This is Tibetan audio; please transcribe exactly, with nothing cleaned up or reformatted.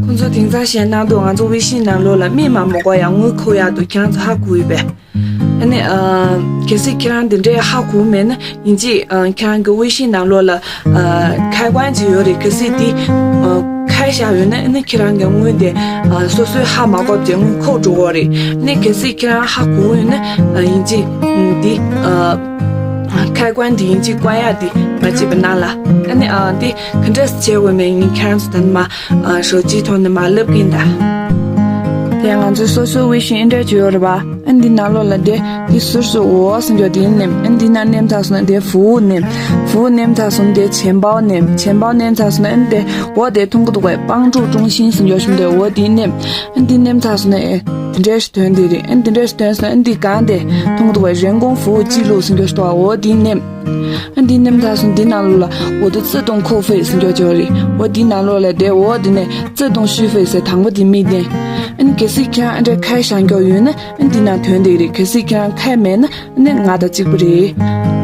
ཁོང་ཚོ་དེང་སང་བཤད་གནང་འདུག་ང་ཚོ་ཝེ་ཤིན་ནང་ལོགས་ལ་མི་མང་མང་པོ་ཡང་དངུལ་ཁུར་ཡག་འདུག་ཁྱེད་རང་ཚོ་ཧ་གོ་ཡོད་པས། ཨ་ནི་ཨ། གལ་སྲིད་ཁྱེད་རང་འདི་འདྲའི་ཧ་གོ་མེད་ན་ཡིན་གཅིག་ཨ། ཁྱེད་རང་གི་ཝེ་ཤིན་ནང་ལོགས་ལ་ཨ། ཁ་ཀོན་ཅིག་ཡོད་རེད། གལ་སྲིད་འདི་ཨ། ཁ་བཞག་ཡོད་ན་ཨ་ནི་ཁྱེད་རང་གི་དངུལ་དེ་ཨ། སོ་སོའི་ཧ་མ་གོ་བྱས་དངུལ་ཁུར་འགྲོ་གི་རེད། ཨ་ནི་གལ་སྲིད་ཁྱེད་རང་ཧ་གོ་ཡོད་ན་ཨ། ཡིན་གཅིག་ཨ། འདི་ཨ། ཁ་ཀོན་འདི་ཡིན་གཅིག་ཀོན་ཡག་འདི་མ་བརྗེད་པ་གནང་ལ། ཨ་ནི་ཨ། འདི་ག་འདྲས་བྱེད་དགོས་མེད་ཡིན་ཁྱེད་རང་ཚོ་ད་ནི་མ་ཨ། ཞོགས་ཇའི་ཐོག་ནས་མ་ལབ་གིན་ད། དེ་ང་ཚོའི་སོ་སོའི་ཝེ་ཤིན་ཨེ་འདྲས་ཅིག་ཡོད་རེད་པ། ཨ་འདི་ནང་ལོགས་ལ་དེ་འདི་ཟུར་ཟུར་འོ་ཟེར་འགྱོ་དེ་ནེམ། ཨ་འདི་ན་ནེམ་ཚར་སོང་ན་དེ་ཧྥུ་ནེམ། ཧྥུ་ནེམ་ཚར་སོང་ན་དེ་钱包 ནེམ།钱包 ནེམ་ཚར་སོང་ན་ཨ་འདི་འོ་དེ་མཐོང་གི་འདུག་པས། 帮助中心 ཟེར་འགྱོ་ཤུམ་དེ་འོ་དེ་ནེམ། ཨ་འདི་ནེམ་ཚར་སོང་ན་ཨེ་དེ་འདྲས་ཞིག་ཐོན་དེ་རེད། ཨ་འདི་འདྲས་ཞིག་ཐོན་སོང་ན་ཨ་འདི་གང་དེ་མཐོང་གི་འདུག་པས། 人工服务记录 ཟེར་འགྱོ་ཞིག་འདུག་འོ་དེ་ནེམ། ཨ་འདི་ནེམ་ཚར་སོང་འདི་ནང་ལོགས་ལ་འོ་དེ་自动扣费 ཟེར་འགྱོ་ཅིག་རེད། འོ་དེ་ནང་ལོགས་ལ་དེ་འོ་དེ་ནས་自动续费 ཟེར་དང་པོ་དེ་མིག་ལྡན། ཨ་ནི་གལ་སྲིད་ཁྱེད་རང་ཨ་འདྲས་ཁ་བཞག་འགྱོ་ཡོད་ན་ཨ་འདི་ནང་ཐོན་དེ་རེད། གལ་སྲིད་ཁྱེད་རང་ཁ་མེད་ན་ཨ་ནི་ང་དང་གཅིག་པ་རེད།